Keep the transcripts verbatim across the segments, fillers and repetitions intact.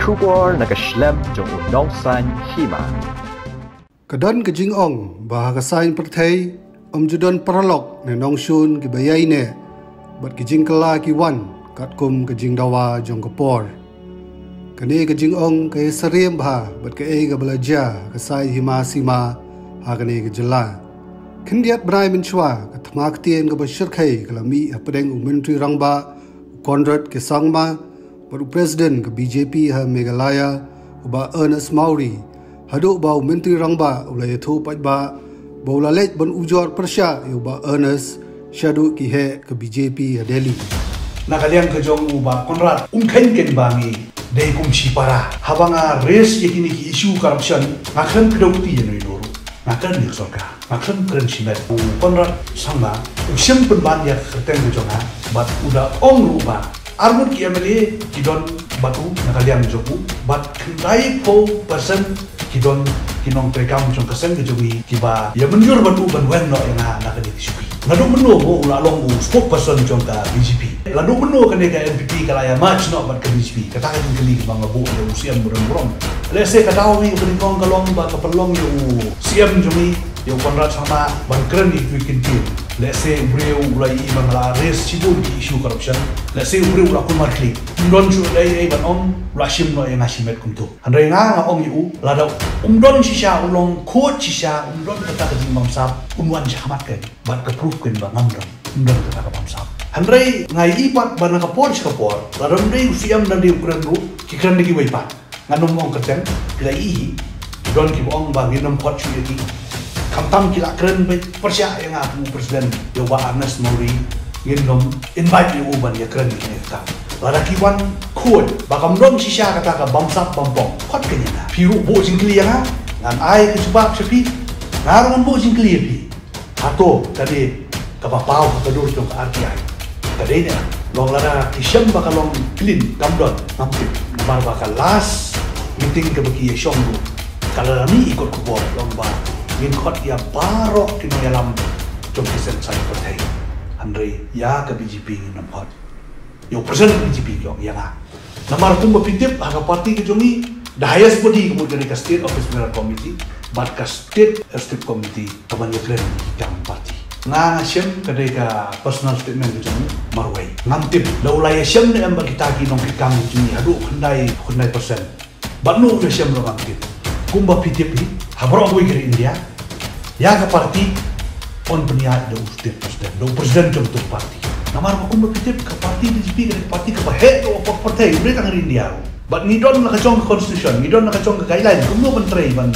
Khubor na ka shlem jong u nongsan hima. Ka don ka jingong ba ha ka saiñ pyrthei ym ju don paralok ne nongshun kiba ïai neh bad ki jingkylla ki wan katkum ka jingdawa jong ka por. Kane ka jingong ka ïasyriem bha bad kaei kaba la jia ha ka saiñ hima sima ha kane ka jylla. Khyndiat bnai mynshuwa ka thma ktien kaba shyrkhei ka la mih hapdeng u Myntri Rangbah u Conrad K Sangma bad u President ka B J P ha Meghalaya u Bah Ernest Mawrie, haduh ba u Myntri Rangbah u la ïathuh paidbah ba u la leit ban ujor pyrshah ïa u Bah Ernest shaduh ki heh ka B J P ha Delhi. Na ka liang ka jong u Bah Conrad, um kheiñ kheiñ ba ngi dei kum shipara. Haba nga raise ïa kine ki issue corruption, nga khlem kdew kti ïa no ïa no ruh. Nga kren ïa ka sorkar, nga khlem kren shimet. U Conrad Sangma u shim pynban ïa ka kyrteng ka jong nga bad u da ong ruh ba arngut ki M L A ki don bad u na ka liang jong u, bad khyndai phew percent ki don ki nongtrei kam jong ka seng ka jong ngi kiba ïa mynjur bad u ban weng noh ïa nga na kane ka shuki. Naduh mynno mo u la long u spokesperson jong ka B J P. Naduh mynno kane ka N P P ka la ïa merge noh bad ka B J P. Kata ka jingkylli kaba nga buh ïa u C M burom burom. Lehse ka daw hi kaba nyngkong ka long ba ka pynlong ïa u C M jong ngi ïa u Conrad Sangma ban kren ïa ki kyntien. Lehse u briew u la ïohi ba nga la raise shibun ki issue corruption. Lehse u briew u la kulmar khlieh. Ym don shuh ei ei ban ong, u la shim noh ïa nga shimet kumto. Hynrei nga nga ong ïa u, lada um don shisha u long khuid shisha, um don kata ka jingbamsap, un wan shakhmat kein bad ka proof kein ba ngam don. Um don kata ka bamsap. Hynrei nga ïohi pat ba na ka por sha ka por, lada ym dei u C M, lada ym dei u kren ruh, ki kren da kiwei pat. Ngan ym ong kyrteng, phi la ïohi, don kiba ong ba ngin ym khot shuh ïa ki. Khamtam ki la kren beit pyrshah ïa nga kum u president, ïa u Bah Ernest Mawrie, ngin ym invite ïa u ban ïa kren ïa kane ka kam. Lada ki wan khuid ba kam don shisha kata ka bamsap bampong, khot kein ïa nga. Phi ruh buh jingkylli ïa nga, ngan ai ka jubab sha phi. Nga ruh ngan buh jingkylli ïa phi. Hato ka dei kaba paw ha ka dur jong ka R T I? Ka dei ne, long lada ki shem ba ka long clean, kam don, ngam tip. Namar ba ka last meeting kaba ki ïa shong ruh, ka la mih i kot khubor long ba ngin khot ïa baroh ki nongïalam jong ki seng saiñ pyrthei. Hynrei ïa ka B J P ngin ym khot. Ïa u president B J P ki ong ïa nga. Namar kumba phi tip ha ka party ka jong ngi, the highest body ka mut ka dei ka State Office Bearer Committee bad ka State Executive Committee kaban ïa kren ïa ki kam party. Nga nga shem ka dei ka personal statement ka jong u marwei. Ngam tip la u la ïa shem ne em bad kita ki nongkitkam ka jong ngi haduh khyndai, khyndai percent. Bad no u ïa shem ruh ngam tip. Kumba phi tip hi, ha baroh kawei ka ri India, ïa ka party yn pynïaid da u state president, da u president jong uto u party. Namar ba kumba phi tip ka party B J P ka dei ka party kaba heh ka pyrthei, ym dei tang ha ri India ruh. Bad ngi don la ka jong ka constitution, ngi don la ka jong ka guideline kumno ban trei ban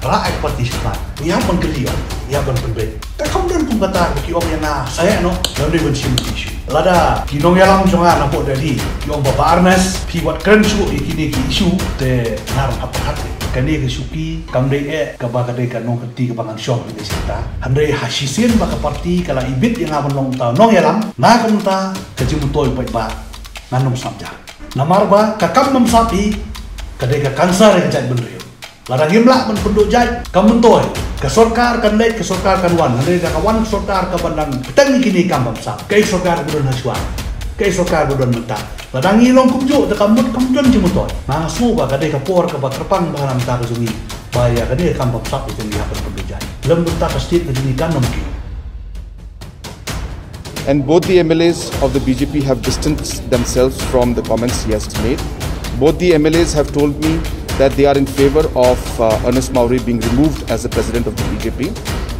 rah ïa ka party shakhmat. Ngi hap ban kylli, ngi hap ban pynbeit. Te kam don kum kata ba ki ong ïa nga, sa ïa noh, ïa dei ban shim ki issue. Lada ki nongïalam jong nga na pdeng Delhi ki ong ba Bah Ernest, phi wat kren shuh ïa kine ki issue, te nga ruh hap pyrkhat. Kane ka shuki kam dei eh kaba ka dei ka nongkynti kaba ngan shong ïa ka shisha. Hynrei ha shisien ba ka party ka la ibit ïa nga ban long uta u nongïalam, nga kum uta ka jingmyntoi paidbah ngan ym sngap jar. Namar ba ka kam bamsap hi ka dei ka cancer ïa ka jaitbynriew. Lada ngim lah ban pynduh jait, kam myntoi. Ka sorkar kan leit, ka sorkar kan wan. Hynrei da ka wan ka sorkar kaban dang bteng ïa kine ki kam bamsap. Kaei ka sorkar ba don ha shuwa, kaei ka sorkar ba don mynta. Lada ngi long kumjuh, da ka mut kam don jingmyntoi. Nga sngew ba ka dei ka por kaba kyrpang bha na ka bynta ka jong ngi, ba ïa kane ka kam bamsap ka jong ngi hap ban pynduh jait. Lem bynta ka state ka jong ngi kan ym kiew. And both the M L As of the B J P have distanced themselves from the comments he has made. Both the M L As have told me that they are in favor of uh, Ernest Mawrie being removed as the president of the B J P.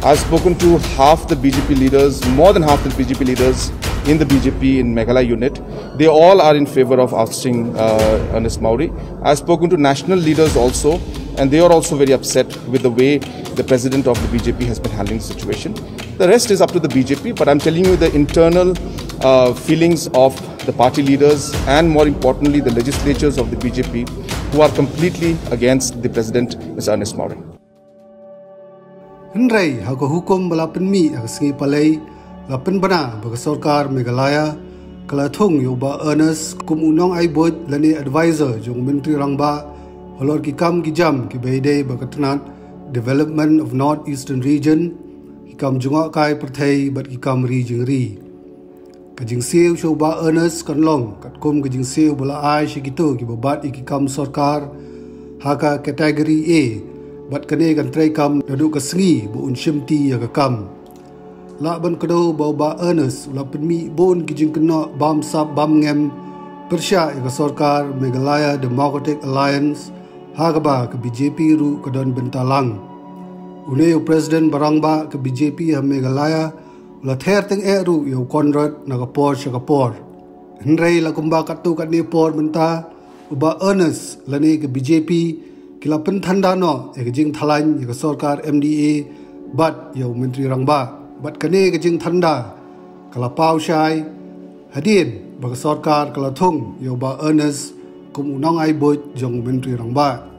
I've spoken to half the B J P leaders, more than half the B J P leaders in the B J P in Meghalaya unit. They all are in favor of ousting uh, Ernest Mawrie. I've spoken to national leaders also, and they are also very upset with the way the president of the B J P has been handling the situation. The rest is up to the B J P, but I'm telling you the internal uh, feelings of the party leaders and, more importantly, the legislatures of the B J P, who are completely against the president, Mister Ernest Mawrie. Hynrei ha ka hukum ba la pynmih ha ka sngi Palei, la pynbna ba ka sorkar Meghalaya ka la thung ïa u Bah Ernest kum u nongai buit lane advisor jong u Myntri Rangbah halor ki kam ki jam kiba ïadei bad ka tnat Development of North Eastern Region, ki kam jngohkai pyrthei bad ki kam ri jingri. Ka jingsiew sha u Bah Ernest kan long katkum ka jingsiew ba la ai sha kito kiba bat ïa ki kam sorkar ha ka category A, bad kane kan treikam naduh ka sngi ba un shimti ïa ka kam. Lah ban kdew ba u Bah Ernest u la pynmih bun ki jingkynnoh bam sap bam ngem pyrshah ïa ka sorkar Meghalaya Democratic Alliance, ha kaba ka B J P ruh ka don bynta lang. Une u president ba rangbah ka B J P ha Meghalaya u la ther tyngeh ruh ïa u Conrad na ka por sha ka por. Hynrei la kumba katto katne por mynta, u Bah Ernest lane ka B J P ki la pynthanda noh ïa ka jingthahlaiñ ïa ka sorkar M D A bad ïa u Myntri Rangbah. Bad kane ka jingthanda ka la paw shai hadien ba ka sorkar ka la thung ïa u Bah Ernest kum u nongai buit jong u Myntri Rangbah.